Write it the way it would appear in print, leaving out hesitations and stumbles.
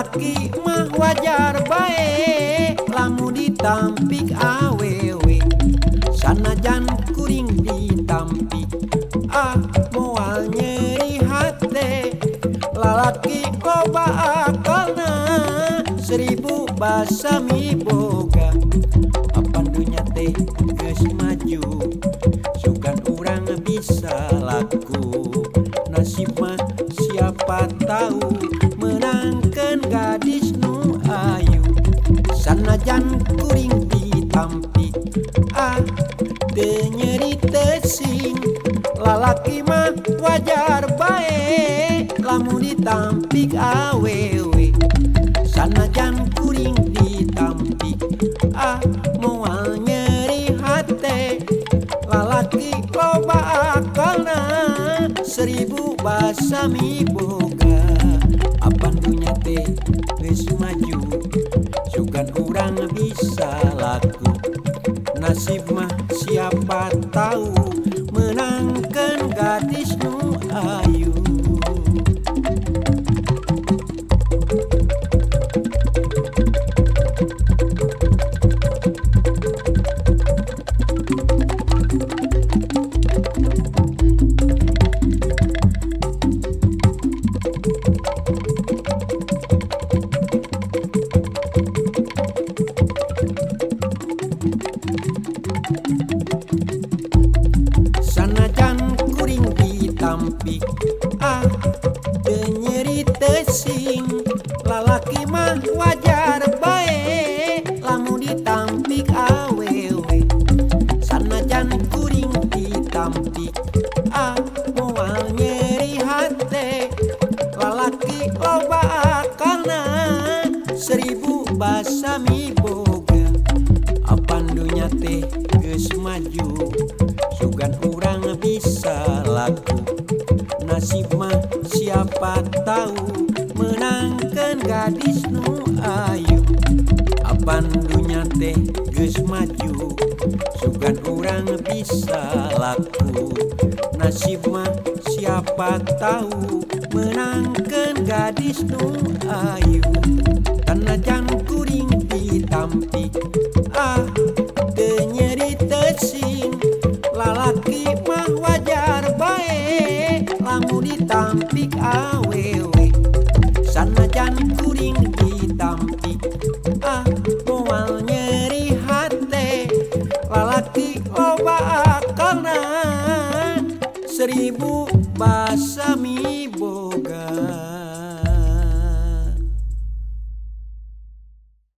Lalaki mah wajar bae lamun ditampik awewe. Sanajan kuring ditampik ah moal nyeri hate. Lalaki loba akalna seribu basa miboga. Apan dunya teh geus maju sugan urang bisa laku. Nasib mah siapa tahu menangkeun gadis nu ayu. Sanajan kuring ditampik ah teu nyeri teu sing. Lalaki mah wajar bae lamun ditampik awewe. Sanajan kuring ditampik ah moal nyeri hate. Lalaki loba akalna seribu basa miboga. Apan dunya teh geus maju sugan urang bisa laku. Nasib mah siapa tahu menangkeun gadis nu ayu. Sanajan kuring ditampik ah teu nyeri teu sing. Lalaki mah wajar bae lamun ditampik awewe. Sanajan kuring ditampik ah moal nyeri hate. Lalaki loba akalna seribu basa miboga. Apan dunya teh geus maju sugan urang bisa laku. Nasib mah siapa tahu menangkeun gadis nu ayu. Apan dunya teh geus maju sugan urang bisa laku. Nasib mah siapa tahu menangkeun gadis nu ayu. Sanajan kuring ditampik ah teu nyeri teu sing. Lalaki mah wajar bae lamun ditampik awewe. Sanajan kuring ditampik ah moal nyeri hate. Lalaki loba akalna seribu basa miboga.